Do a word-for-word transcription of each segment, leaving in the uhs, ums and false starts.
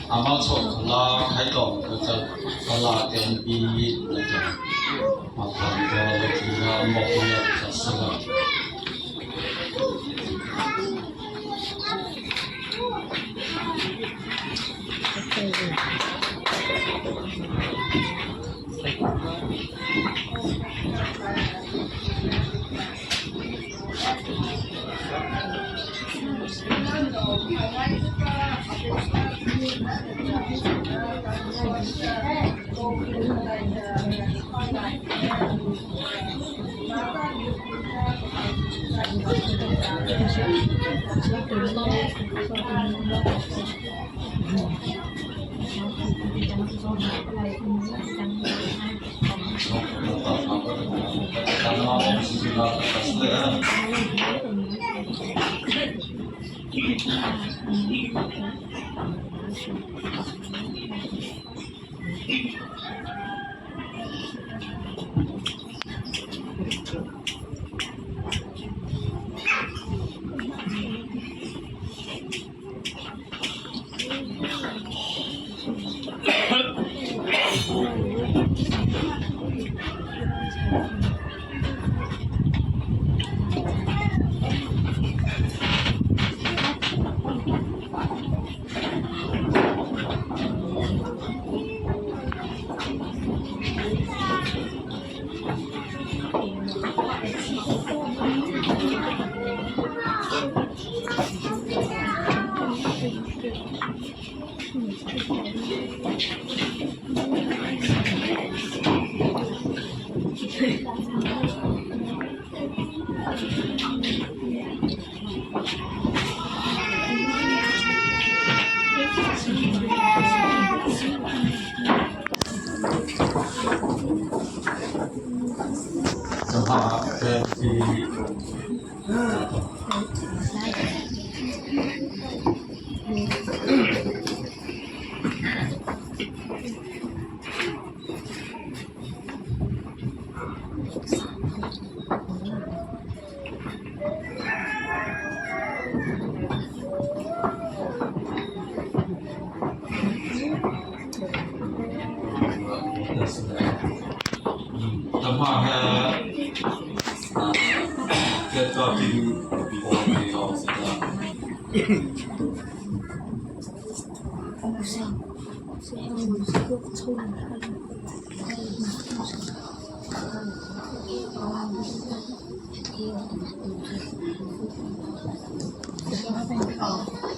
Ama chhôhkha la khai tawh ka cha, ka la ten pi na cha, ma khan ka la chi na mo ko ya cha sa la.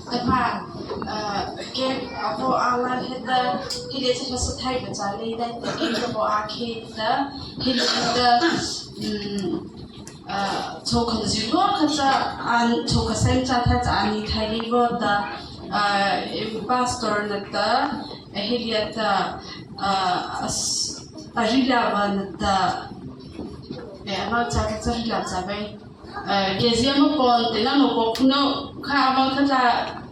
Tahpa, ah, ke, avo ala heta, hile cha hmasa thai pa cha lei dai ta, ke ka bo a ke ta, hile ta, um, ah, chhôhkha zy lua kha cha, an chhôhkha seng cha tha cha ani thai lei vo ta, ah, pastor nata, hile ta, ah, as, a ri la va nata, eh, ama cha ka cha ri la cha vai. Eh, ke zi ama pon te na no ko kuno kha ama kha ta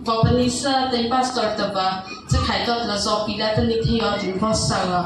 va pani sa ten pastor ta va, cha khai to la zo pi la ta ni thei o tin va sa la.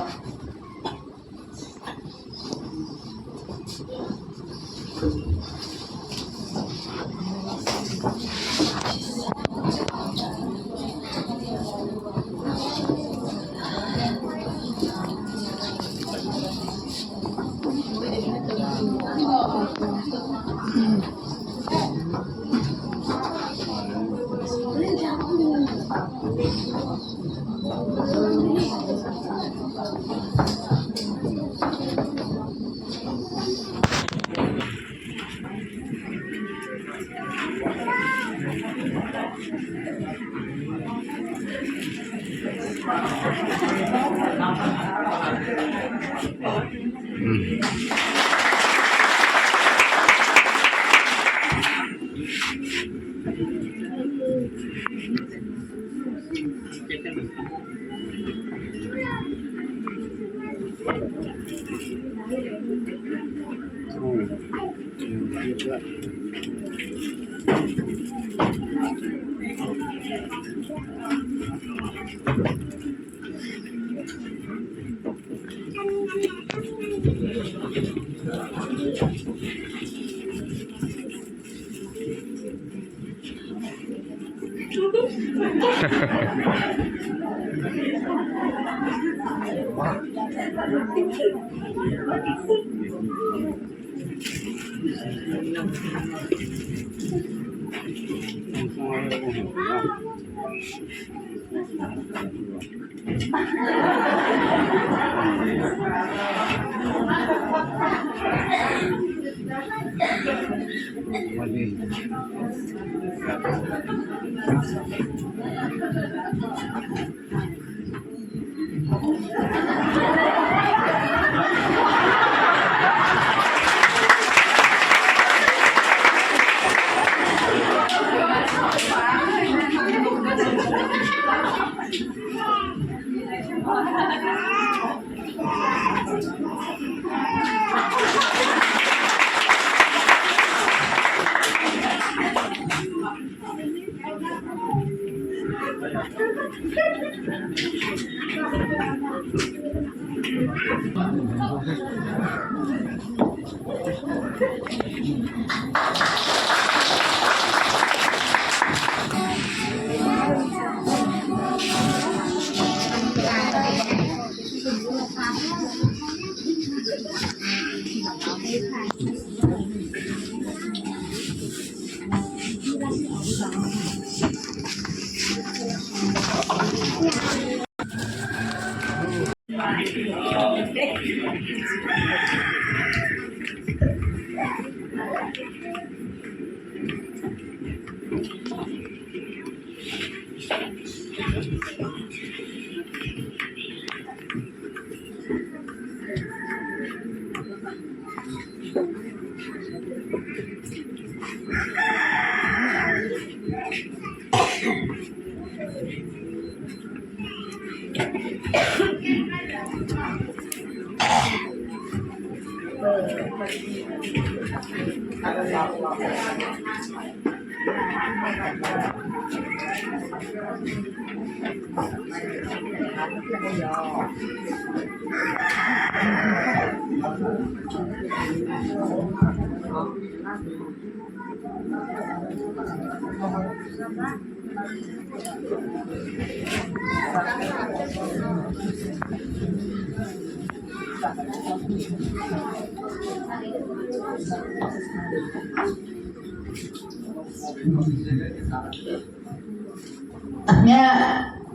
Ania,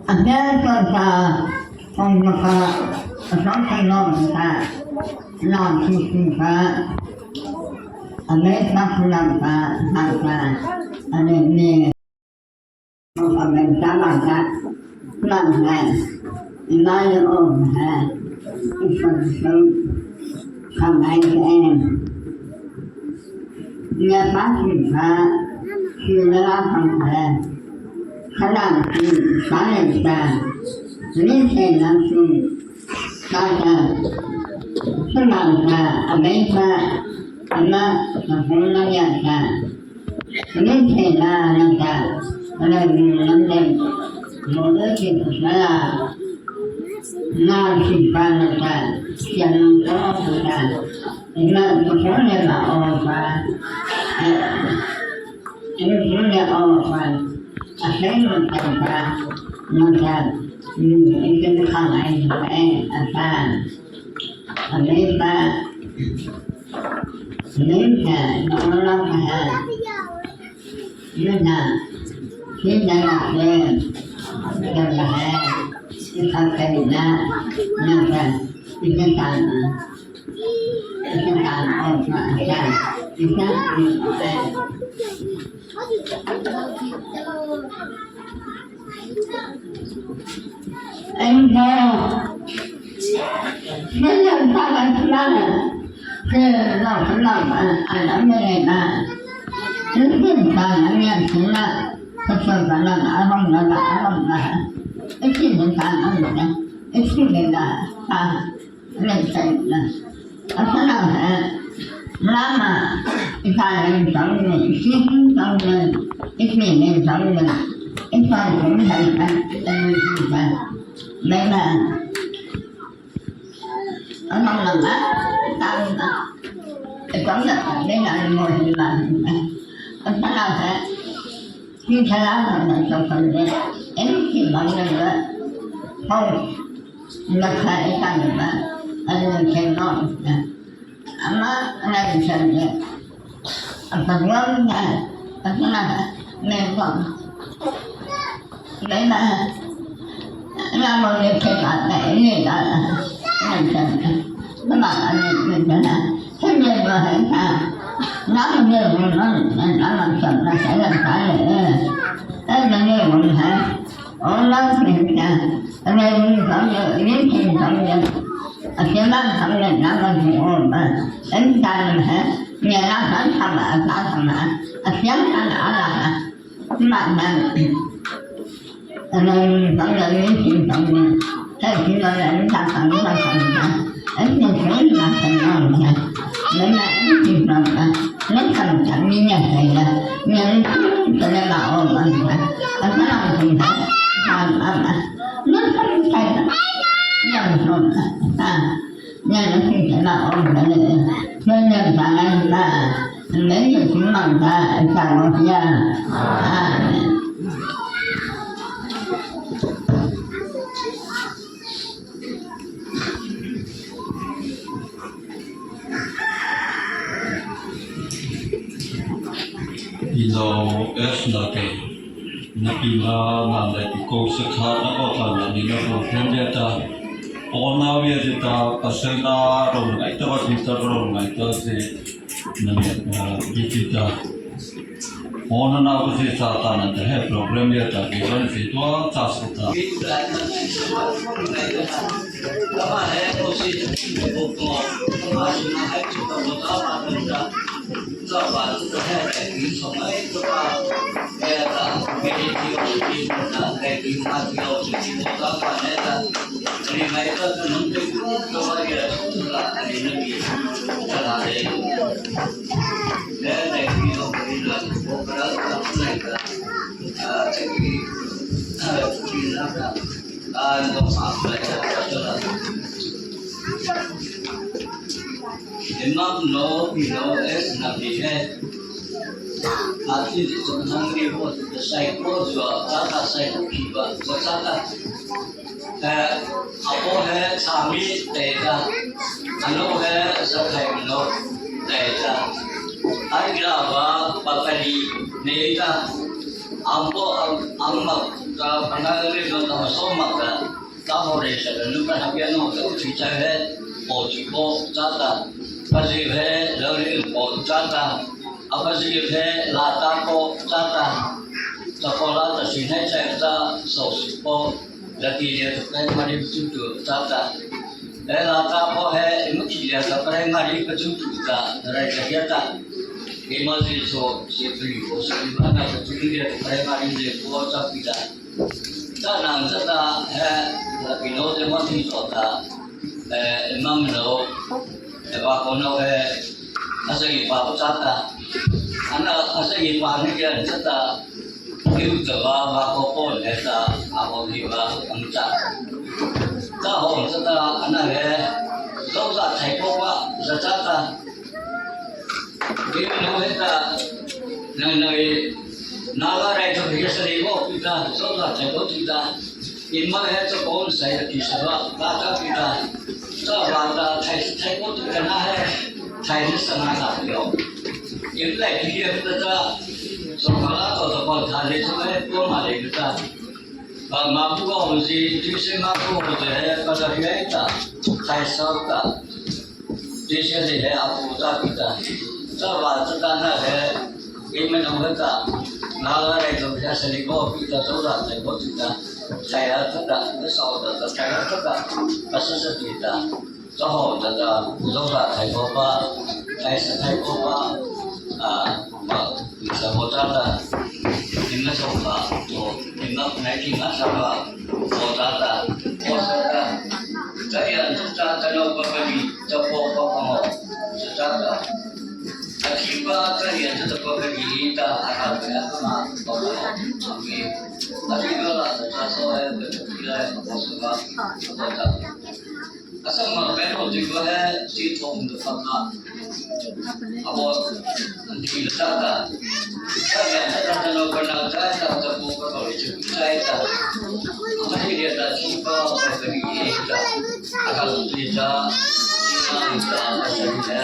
ania tawhta, ong maka, asang thei no maka, lam su su ka, amei sa su lam ka, lam ka, ane ne, amei sa lam ka, lam ka, ina yo o ha, isu su, ka ngai ke. Nia pa su sa, su la la pa sa, ka la su sa le sa, ni se la su, sa sa, su la sa, a me sa, a ma, sa hu la ya sa, ni se la la sa, la su la le, mo le su sa la, na su pa la sa, sia na ko su sa. Ina, masualia ma o pa. Ina, masualia o pa. Asei ma ta pa. Ma ta. Ina, ina ka ngai pa e, a pa. A me pa. Ina, na o la pa ha. Ina, ina la pa. Ina la ha. Ina ka ina. Ina ka. Ina ka. Lama, Israel sawzy, Sihon sawzy, Ismael sawzy, Israel sawzy, Israel sawzy, Israel sawzy, Israel sawzy, Israel sawzy, Israel sawzy, Israel sawzy, Ama ngai chang ne. Apa guang ne. Apa na ne guang. Ne na. Na mo ne ke ba ne ne da. Ngai chang ne. Na ma ne ne da. He ne ba he na. Na mo ne mo na na na ma chang na sa na sa ne. He ne ne mo he. Ôh na ne na. Ane ni sawzy, ni sawzy, a sima sawzy, nama sawzy, ôh ba, en ta na he, ni na sa sa ma, sa sa ma, a sima sa na ala ha, ma ma, ane ni sawzy, ni sawzy, he sima en ta sa na sa sa ma, en ni sawzy na sa na ma, na na en ni sawzy na, na sa na sa ni na sa na, ni na sa na ma ôh ma ma, a sa na sa na, sa ma ma. Ino es na te, na pi na na na ti ko sa kha na ko ta na ni na ko pen ya ta, o na wi ya ta, pa sa na ro na ta wa ti ta ro na ta se, na ni na ti ti ta. O na na ko se sa ta na ta he problem ya ta, ki wan se to ta sa ta. Ema no, pi no, es na pi he. Ati di ko nang ri ko, sai ko zua, ta ta sai ko pi ba, ko ta ta. Eh, apo he Sami te ta, ano he Zakai no te ta. Ai gra ba, ba ka li ne ta. Ampo ang, ang mak ka, panang ri no ta so mak ka. Ka hawh rei sa ka nu ka hap ya no ka u chi cha he, paw chi paw cha ta. Pha zi he, lo ri paw cha ta. A pha zi he, la ta paw cha ta. Cha paw la ta si he cha ta, so si paw. La ti le ta primary chu tu cha ta. E la ta paw he, mu ki le ta primary ka chu tu ta, rai ka ya ta. Ema zi so, si pri ko, si pri ba na ka chu le ta primary le ko cha pi ta. Cha nang cha ta he, la pi no te ma thi so ta, eh, mam no, eh, ba ko no he, a sa i pa cha ta. Ana a sa i pa ni ya cha ta, ki u cha ba, ba ko ko le ta, a ko ni ba ang cha. Cha ho cha ta, ana he, so ta chai ko ba, cha cha ta. Pi no he ta, na na e, na la rai to he sa ri ko pi ta, so la che ko pi ta. Ema he to kon sa ya ki sa ba, ta ta pi ta. Sa ba ta, thai, thai ko pi ta na he, thai ni sa na ta pi yo. Im lai pi he ta ta, so ka la to to ko ta le to he, ko ma le ta. Ba ma pu ko zi, tu se ma pu ko zi he, ka ta he ta, thai sa ta. Ti se le he a pu ta pi ta. Cha ba cha ta na he, i me no he ta. Na la le to ya se le ko pi ta to la le ko ti ta. Cha ya cha ta, ne sa ta ta cha ya cha ta. Ka sa sa ti ta. Cha ho ta ta, zo ta thai ko ba, thai sa thai ko ba. A, ba, ti sa ko ta ta. Ti me so ba, to, ti ma, nai ti ma sa ba. Ko ta ta, ko sa ta. Cha ya cha ta no ba ba ni, cha ko ba ba mo. Sa ta ta. Pakha ta a kha ta a kha ma, pakha ta a kha ma. A ti ka la ta sa he ka ti la he ka sa ka, ka sa ka. A sa ma ka no ti ka he si thong ta pakha. A bo ti la ta ta. Ka ya ta ta ta no ka na ta ta ta bo ka ko ti ta ta. A ma ti ya ta ti pa ka ka ni ta. A ka ti ta. Ti ma ta ta ta.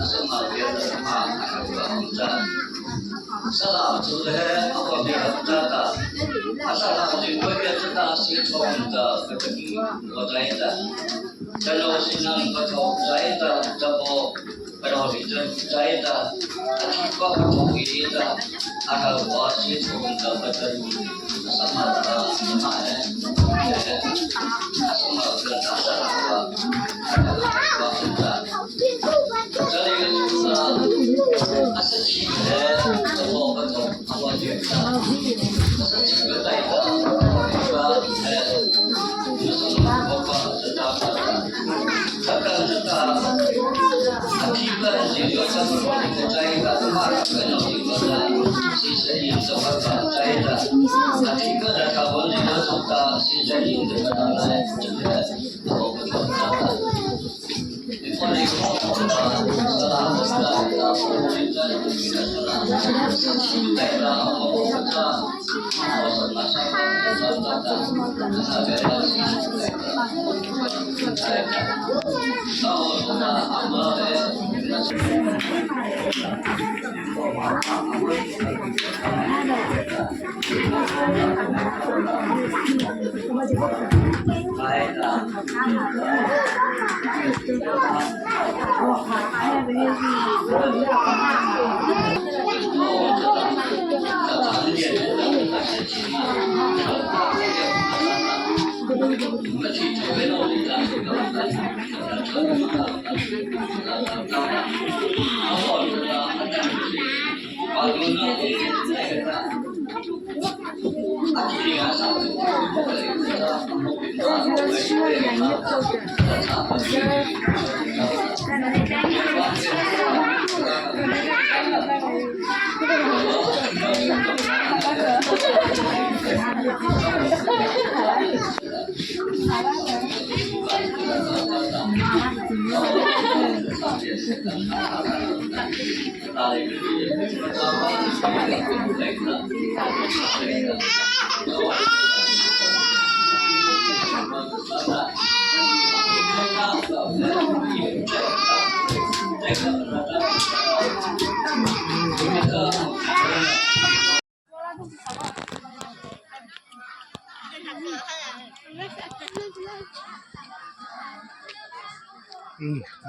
A sa ma ya ta ma a ka ka ta. Sala chule, a ko ni ta ta. A sala chule, ko ni ta ta, si chon ta, ko ni ko ta ta. Chalo si nan ko to ta ta, ta bo, ko ni ta ta. A ti ko ko ta ta. A ka wa si chon ta, ko ta. A sa ma ta, ma e. A sa ma ta, ta sa ta. A ka wa ta.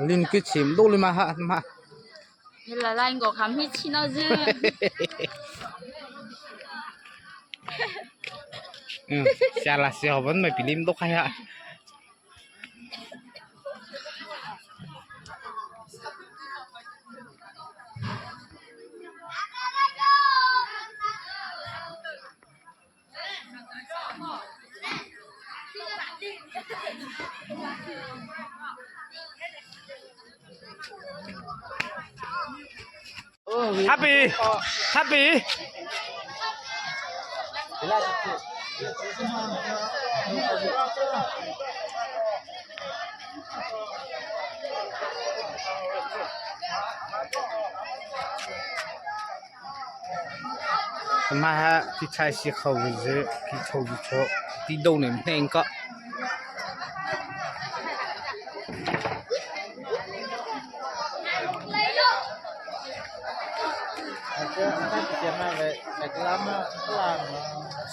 Lin ki chim do li ma ha ma. Ni la lai ngo kham hi chi no zi. Sia la sia ban mai pilim do khai ha. Happy, happy. Ama ha, ti chai si khâu zi, ti chô zi chô, ti dô nem hneng ka.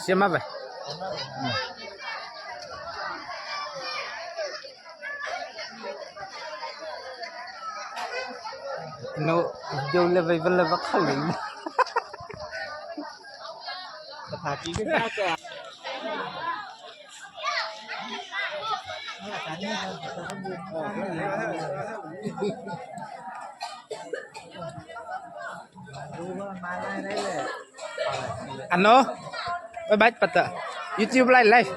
Siam ma ve. No, deu le vei vei le va khal le. Ka pha ki ka ka. Ano? Bye bye pata. YouTube live, live.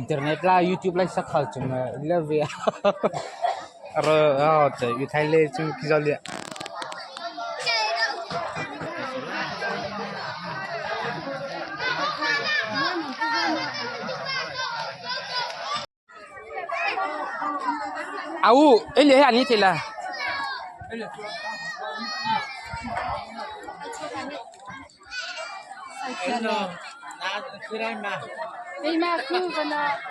Internet la YouTube la sa khal chung le ve. Aro a te yu thai le chung ki zo le. Au, ele he ani te la.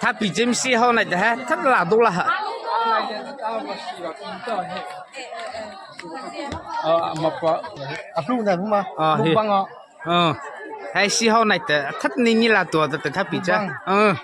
Tha pi chem si ho nai ta ha, tha la do la ha. A, ma pa. A, hlu na hlu ma. A, he. Bang a. Ơ, hai si hau nai ta, thât ni ni la tua ta, ta thât pi cha. Ơ.